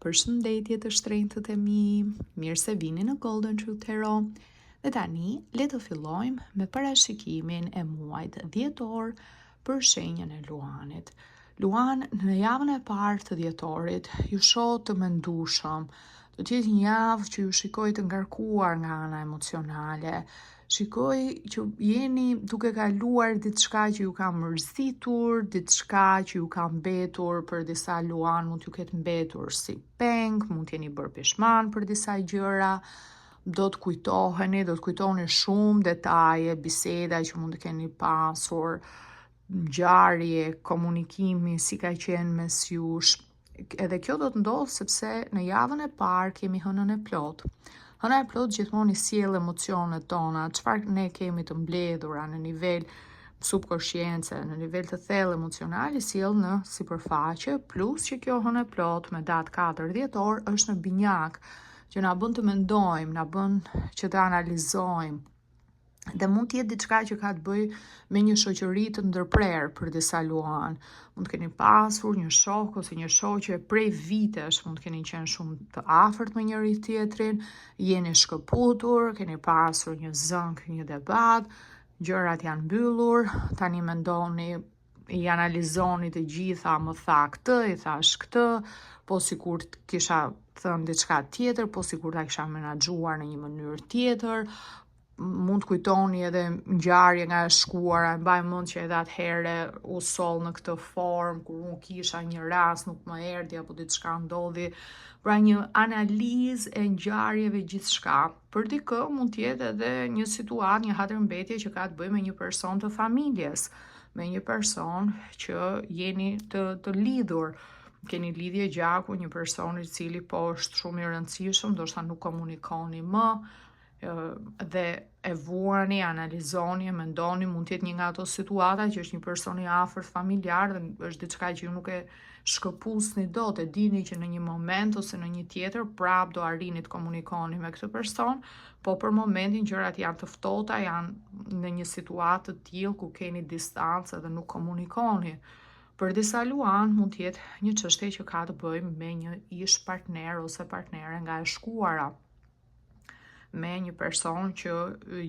Përshëndetje të shtrenjtët e mi, mirë se vini në Golden Truth Tarot. Dhe tani, le të fillojmë me parashikimin e muajit dhjetor për shenjën e Luanit. Luan, në javën e parë të dhjetorit, ju shoh të mendueshëm. Do të jetë një javë që ju shikoj të ngarkuar nga ana emocionale. Shikoj që jeni duke kaluar diçka që ju ka mërzitur, diçka që ju ka mbetur për disa luan mund t'ju ketë mbetur si peng, mund t'jeni bërë pishman për disa gjëra, do të kujtoheni, do të kujtoni shumë detaje, biseda që mund të keni pasur, ngjarje, komunikimi, si ka qenë mes jush. Edhe kjo do të ndodhë sepse në javën e parë kemi hënën e plotë. Hëna e plotë gjithmonë i sjell emocionet tona, çfarë ne kemi të mbledhura në nivel subkoshience, në nivel të thellë emocional i sjell në sipërfaqe, plus që kjo hënë e plotë me datë 4 dhjetor është në binjak, që na bën të mendojmë, na bën që të analizojmë, Dhe mund të jetë diçka që ka të bëjë me një shoqëri të ndërprerë për disa luan. Mund të keni pasur një shok ose një shoqe prej vitesh, mund të keni qenë shumë të afërt me njëri tjetrin, jeni shkëputur, keni pasur një zënkë, një debat, gjërat janë mbyllur, tani mendoni i analizoni të gjitha, më tha këtë, i thashë këtë, po sikur të kisha thënë diçka tjetër, po sikur ta kisha menaxhuar në një mënyrë tjetër, mund të kujtoni edhe ngjarje nga e shkuara, e mbaj mend që edhe atëherë u soll në këtë formë, kur unë kisha një rast, nuk më erdhi apo diçka ndodhi. Pra një analizë e ngjarjeve gjithçka. Për dikë mund të jetë edhe një situatë, një hatërmbetje që ka të bëjë me një person të familjes, me një person që jeni të të lidhur keni lidhje gjaku, një person i cili po është shumë i rëndësishëm, ndoshta nuk komunikoni më, dhe e vuani, analizoni, e mendoni, mund të jetë një nga ato situata që është një person i afërt familjar dhe është diçka që ju nuk e shkëpusni dot, e dini që në një moment ose në një tjetër prap do arrini të komunikoni me këtë person, po për momentin gjërat janë të ftohta, janë në një situatë të tillë ku keni distancë dhe nuk komunikoni. Për disa luan mund të jetë një çështje që ka të bëjë me një ish partner ose partnere nga e shkuara. me një person që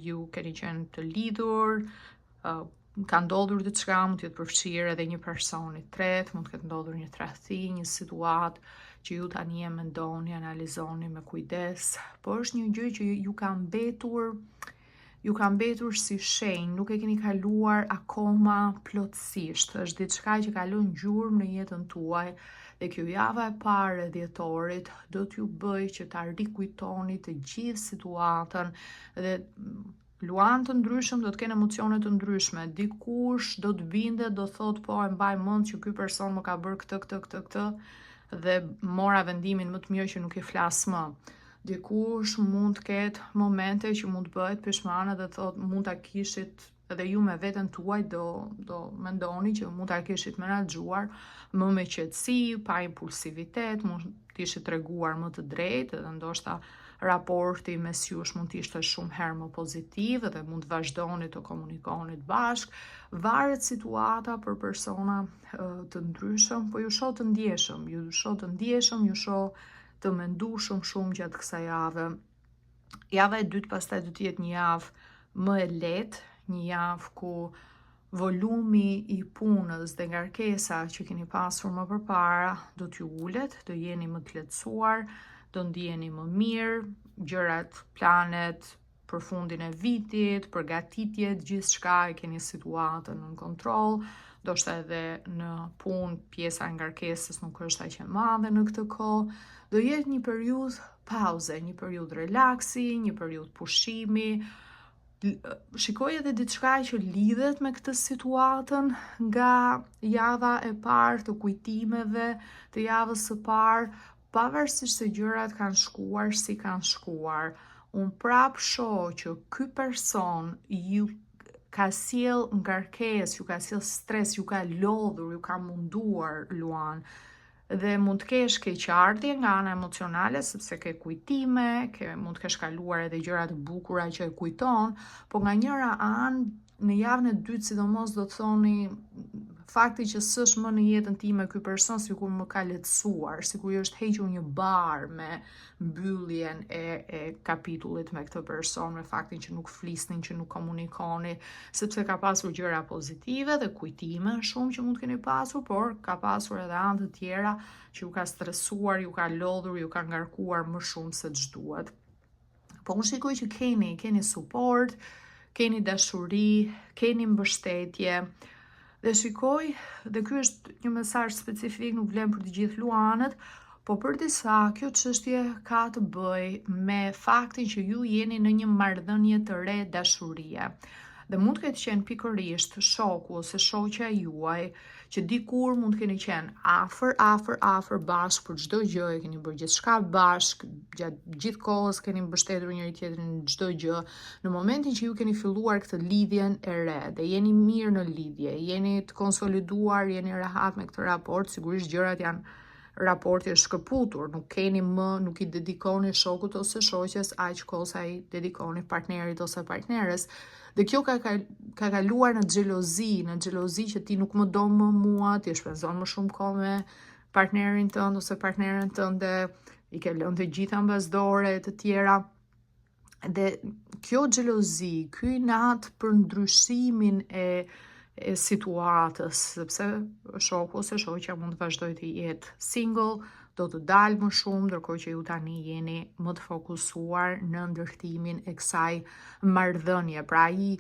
ju keni qenë të lidhur, ka ndodhur diçka, mund të jetë përfshirë edhe një person i tretë, mund të ketë ndodhur një tradhti, një situatë që ju tani e mendoni, analizoni me kujdes, po është një gjë që ju ka mbetur ju ka mbetur si shenjë, nuk e keni kaluar akoma plotësisht. Është diçka që ka lënë gjurmë në jetën tuaj dhe kjo java e parë e dhjetorit do t'ju bëjë që ta rikujtoni të gjithë situatën dhe luanë të ndryshëm do të kenë emocione të ndryshme. Dikush do të bindet, do thotë po e mbaj mend që ky person më ka bërë këtë, këtë, këtë, këtë dhe mora vendimin më të mirë që nuk i flas më. Dikush mund të ketë momente që mund të bëhet pishman dhe thotë mund ta kishit edhe ju me veten tuaj do do mendoni që mund ta kishit menaxhuar më me qetësi, pa impulsivitet, mund të ishit treguar më të drejtë dhe ndoshta raporti mes jush mund të ishte shumë herë më pozitiv dhe mund të vazhdoni të komunikonit bashkë. Varet situata për persona të ndryshëm, po ju shoh të ndjeshëm, ju shoh të ndjeshëm, ju shoh të mendueshëm shumë gjatë kësaj jave. Java e dytë pastaj do të jetë një javë më e lehtë, një javë ku volumi i punës dhe ngarkesa që keni pasur më përpara do t'ju ulet, do jeni më të lehtësuar, do ndiheni më mirë, gjërat, planet për fundin e vitit, përgatitjet, gjithçka e keni situatën nën kontroll, ndoshta edhe në punë pjesa e ngarkesës nuk është aq e madhe në këtë kohë. Do jetë një periudhë pauze, një periudhë relaksi, një periudhë pushimi. Shikoj edhe diçka që lidhet me këtë situatën nga java e parë të kujtimeve të javës së parë, pavarësisht se gjërat kanë shkuar si kanë shkuar. Unë prap shoh që ky person ju ka sjell ngarkesë, ju ka sjell stres, ju ka lodhur, ju ka munduar Luan. Dhe mund të kesh keqardhje nga ana emocionale sepse ke kujtime, ke mund të kesh kaluar edhe gjëra të bukura që e kujton, po nga njëra anë në javën e dytë sidomos do të thoni. Fakti që s'është më në jetën time ky person sikur më ka lehtësuar, sikur i është hequr një barrë me mbylljen e, e kapitullit me këtë person, me faktin që nuk flisnin, që nuk komunikoni, sepse ka pasur gjëra pozitive dhe kujtime shumë që mund të keni pasur, por ka pasur edhe anë të tjera që ju ka stresuar, ju ka lodhur, ju ka ngarkuar më shumë se ç'duhet. Po unë shikoj që keni, keni suport, keni dashuri, keni mbështetje, dhe shikoj, dhe ky është një mesazh specifik, nuk vlen për të gjithë luanët, po për disa kjo çështje ka të bëjë me faktin që ju jeni në një marrëdhënie të re dashurie. Dhe mund të ketë qenë pikërisht shoku ose shoqja juaj që dikur mund të keni qenë afër, afër, afër bashkë për çdo gjë, e keni bërë gjithçka bashkë, gjatë gjithë kohës keni mbështetur njëri tjetrin në çdo gjë. Në momentin që ju keni filluar këtë lidhjen e re dhe jeni mirë në lidhje, jeni të konsoliduar, jeni rehat me këtë raport, sigurisht gjërat janë raporti është shkëputur, nuk keni më, nuk i dedikoni shokut ose shoqes aq kohë sa i dedikoni partnerit ose partneres. Dhe kjo ka ka, ka kaluar në xhelozi, në xhelozi që ti nuk më do më mua, ti shpenzon më shumë kohë me partnerin tënd ose partneren tënde, i ke lënë të gjitha mbas dore e të tjera. Dhe kjo xhelozi, ky inat për ndryshimin e e situatës, sepse shoku ose shoqja mund të vazhdojë të jetë single, do të dalë më shumë, ndërkohë që ju tani jeni më të fokusuar në ndërtimin e kësaj marrëdhënie. Pra ai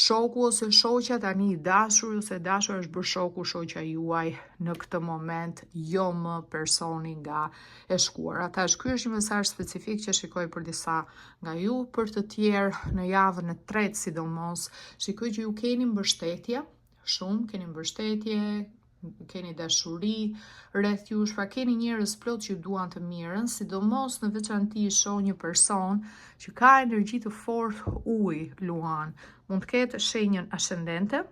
shoku ose shoqja tani i dashur ose e dashur është bërë shoku shoqja juaj në këtë moment, jo më personi nga e shkuara. Tash ky është një mesazh specifik që shikoj për disa nga ju, për të tjerë në javën e tretë sidomos, shikoj që ju keni mbështetje, shumë keni mbështetje, keni dashuri rreth jush, pra keni njerëz plot që ju duan të mirën, sidomos në veçanti shoh një person që ka energji të fortë ujë, luan. Mund të ketë shenjën ascendente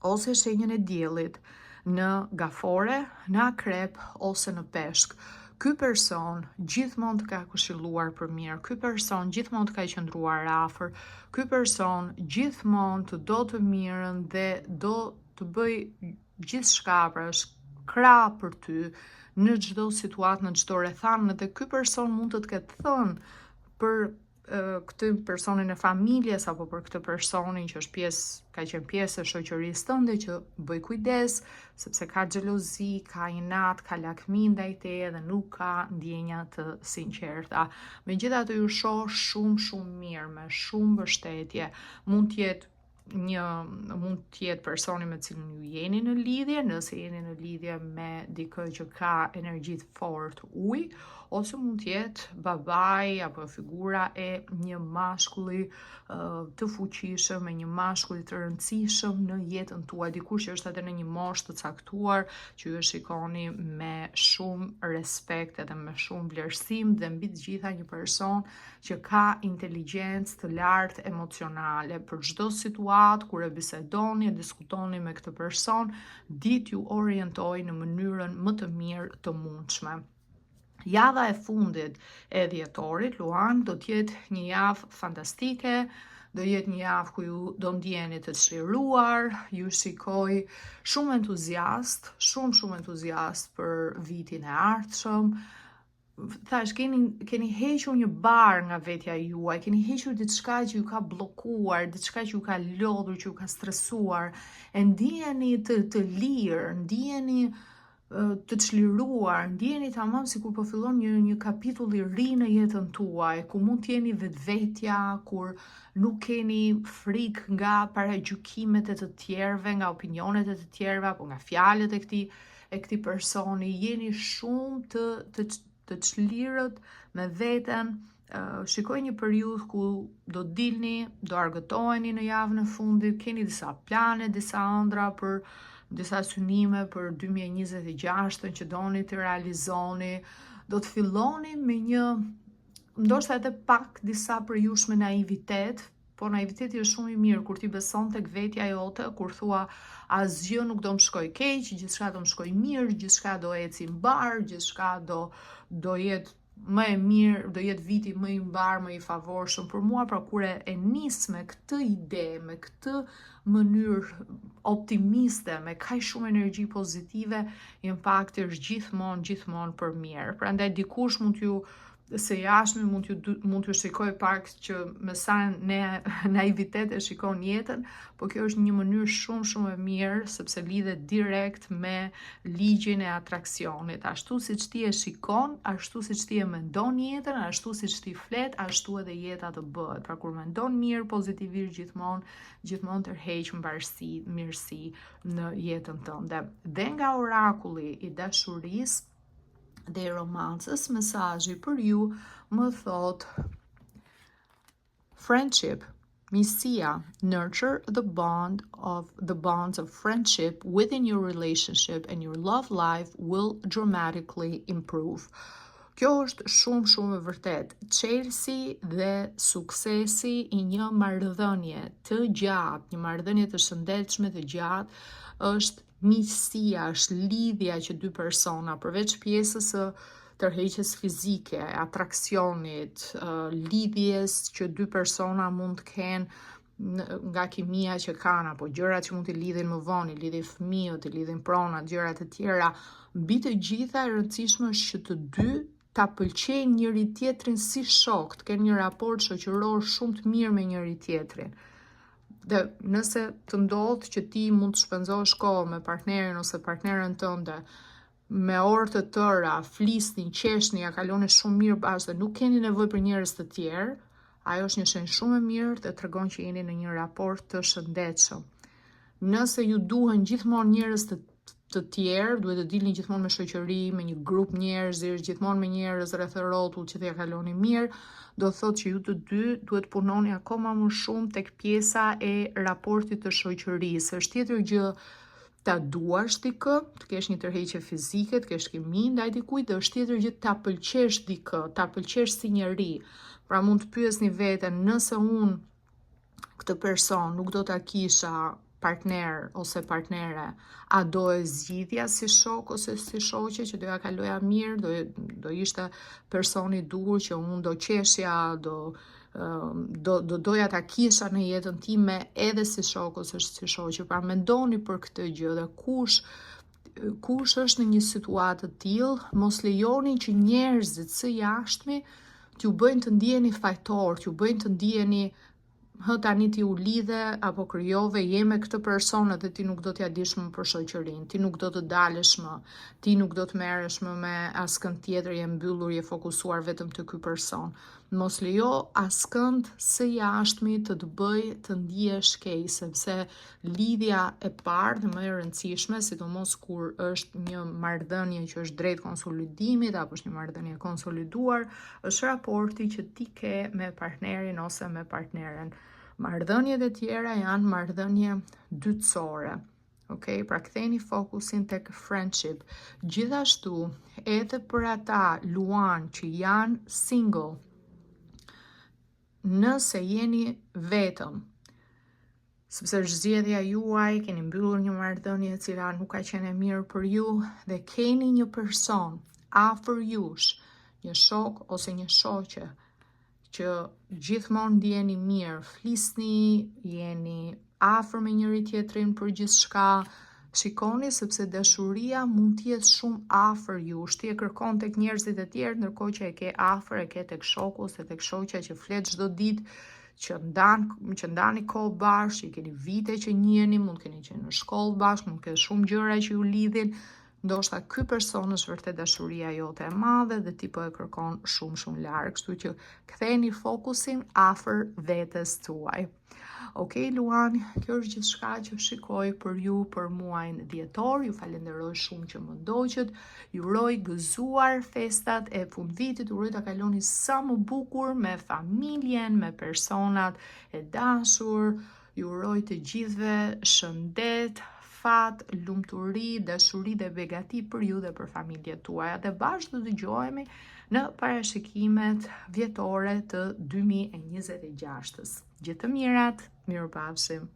ose shenjën e diellit në gafore, në akrep ose në peshk. Ky person gjithmonë të ka këshilluar për mirë, ky person gjithmonë të ka qëndruar afër, ky person gjithmonë të do të mirën dhe do të bëjë gjithçka, pra është krah për ty në çdo situatë, në çdo rrethanë dhe ky person mund të të ketë thënë për këtë personin e familjes apo për këtë personin që është pjesë, ka qenë pjesë e shoqërisë tënde që bëj kujdes, sepse ka xhelozi, ka inat, ka lakmi ndaj teje dhe nuk ka ndjenja të sinqerta. Megjithatë ju shoh shumë shumë mirë, me shumë mbështetje. Mund të jetë një mund të jetë personi me cilin ju jeni në lidhje, nëse jeni në lidhje me dikë që ka energji të fortë ujë, ose mund të jetë babai apo figura e një mashkulli të fuqishëm, e një mashkulli të rëndësishëm në jetën tuaj, dikush që është edhe në një moshë të caktuar, që ju e shikoni me shumë respekt edhe me shumë vlerësim dhe mbi të gjitha një person që ka inteligjencë të lartë emocionale. Për çdo situatë kur e bisedoni, e diskutoni me këtë person, di t'ju orientojë në mënyrën më të mirë të mundshme. Java e fundit e dhjetorit, Luan, do të jetë një javë fantastike, do jetë një javë ku ju do ndjeheni të çliruar, ju shikoj shumë entuziast, shumë shumë entuziast për vitin e ardhshëm, thash keni keni hequr një barrë nga vetja juaj, keni hequr diçka që ju ka bllokuar, diçka që ju ka lodhur, që ju ka stresuar. E ndiheni të të lirë, ndiheni të çliruar, ndiheni tamam sikur po fillon një një kapitull i ri në jetën tuaj, ku mund të jeni vetvetja, kur nuk keni frikë nga paragjykimet e të tjerëve, nga opinionet e të tjerëve apo nga fjalët e këtij e këtij personi, jeni shumë të të të çlirët me veten, shikoj një periudhë ku do dilni, do argëtoheni në javën e fundit, keni disa plane, disa ëndrra për disa synime për 2026-ën që doni të realizoni, do të filloni me një ndoshta edhe pak disa prej jush me naivitet, Po naiviteti është shumë i mirë kur ti beson tek vetja jote, kur thua asgjë nuk do më shkojë keq, gjithçka do më shkojë mirë, gjithçka do eci mbarë, gjithçka do do jetë më e mirë, do jetë viti më i mbarë, më i favorshëm për mua, pra kur e nis me këtë ide, me këtë mënyrë optimiste, me kaq shumë energji pozitive, impakti është gjithmonë, gjithmonë për mirë. Prandaj dikush mund t'ju së jashtmi mund t'ju shikoj pak që me sa ne naivitet e shikon jetën, po kjo është një mënyrë shumë shumë e mirë sepse lidhet direkt me ligjin e atraksionit. Ashtu siç ti e shikon, ashtu siç ti e mendon jetën, ashtu siç ti flet, ashtu edhe jeta të bëhet. Pra kur mendon mirë pozitivisht gjithmonë, gjithmonë tërheq mbarësi, mirësi në jetën tënde. Dhe nga orakulli i dashurisë dhe i romancës, mesazhi për ju më thot friendship, miqësia, nurture the bonds of friendship within your relationship and your love life will dramatically improve. Kjo është shumë shumë e vërtet. Çelësi dhe suksesi i një marrëdhënie të gjatë, një marrëdhënie të shëndetshme të gjatë, është miqësia, është lidhja që dy persona, përveç pjesës së tërheqjes fizike, atraksionit, lidhjes që dy persona mund të kenë nga kimia që kanë apo gjërat që mund t'i lidhin më vonë, i lidhin fëmijët, i lidhin pronat, gjërat e tjera. Mbi të gjitha e rëndësishme është që të dy ta pëlqejnë njëri tjetrin si shok, të kenë një raport shoqëror shumë të mirë me njëri tjetrin. Dhe nëse të ndodh që ti mund të shpenzosh kohë me partnerin ose partneren tënde, me orë të tëra, flisni, qeshni, ja kaloni shumë mirë bashkë dhe nuk keni nevojë për njerëz të tjerë, ajo është një shenjë shumë e mirë dhe tregon që jeni në një raport të shëndetshëm. Nëse ju duhen gjithmonë njerëz të tjerë, duhet të dilni gjithmonë me shoqëri, me një grup njerëzish, gjithmonë me njerëz rreth e rrotull që t'ja kaloni mirë, do thotë që ju të dy duhet punoni akoma më shumë tek pjesa e raportit të shoqërisë. Është tjetër gjë ta duash dikë, të kesh një tërheqje fizike, të kesh kimi ndaj dikujt, dhe është tjetër gjë ta pëlqesh dikë, ta pëlqesh si njeri. Pra mund të pyesni veten, nëse unë këtë person nuk do ta kisha partner ose partnere, a do e zgjidhja si shok ose si shoqe që do ja kaloja mirë, do ishte personi i duhur që unë do qeshja, do doja ta kisha në jetën time edhe si shok ose si shoqe. Pra mendoni për këtë gjë dhe kush është në një situatë të tillë, mos lejoni që njerëzit së jashtmi t'ju bëjnë të ndiheni fajtor, t'ju bëjnë të ndiheni hë tani ti u lidhe apo krijove, je me këtë person dhe ti nuk do t'ja dish më për shoqërinë, ti nuk do të dalësh më, ti nuk do të merresh më me askënd tjetër, je mbyllur, je fokusuar vetëm te ky person. Mos lejo askënd së jashtmi të të bëj të ndihesh keq, sepse lidhja e parë dhe më e rëndësishme, sidomos kur është një marrëdhënie që është drejt konsolidimit apo është një marrëdhënie e konsoliduar, është raporti që ti ke me partnerin ose me partneren. Marrëdhëniet e tjera janë marrëdhënie dytësore. Ok, pra ktheni fokusin tek friendship. Gjithashtu, edhe për ata luan që janë single, nëse jeni vetëm, sepse është zgjedhja juaj, keni mbyllur një marrëdhënie e cila nuk ka qenë e mirë për ju dhe keni një person afër jush, një shok ose një shoqe që gjithmonë ndjeni mirë, flisni, jeni afër me njëri tjetrin për gjithçka, shikoni sepse dashuria mund të jetë shumë afër jush, ti e kërkon tek njerëzit e tjerë, ndërkohë që e ke afër, e ke tek shoku ose tek shoqja që flet çdo ditë, që ndani kohë bashkë, që i keni vite që njiheni, mund keni qenë në shkollë bashkë, mund ketë shumë gjëra që ju lidhin. Ndoshta ky person është vërtet dashuria jote e madhe dhe ti po e kërkon shumë shumë larg, kështu që ktheni fokusin afër vetes tuaj. Ok, Luan, kjo është gjithçka që shikoj për ju për muajin dhjetor. Ju falenderoj shumë që më ndoqët. Ju uroj gëzuar festat e fundvitit, ju uroj ta kaloni sa më bukur me familjen, me personat e dashur. Ju uroj të gjithëve shëndet, fat, lumturi, dashuri dhe begati për ju dhe për familjet tuaja. Dhe bashkë do dëgjohemi në parashikimet vjetore të 2026-s. Gjithë të mirat, mirupafshim.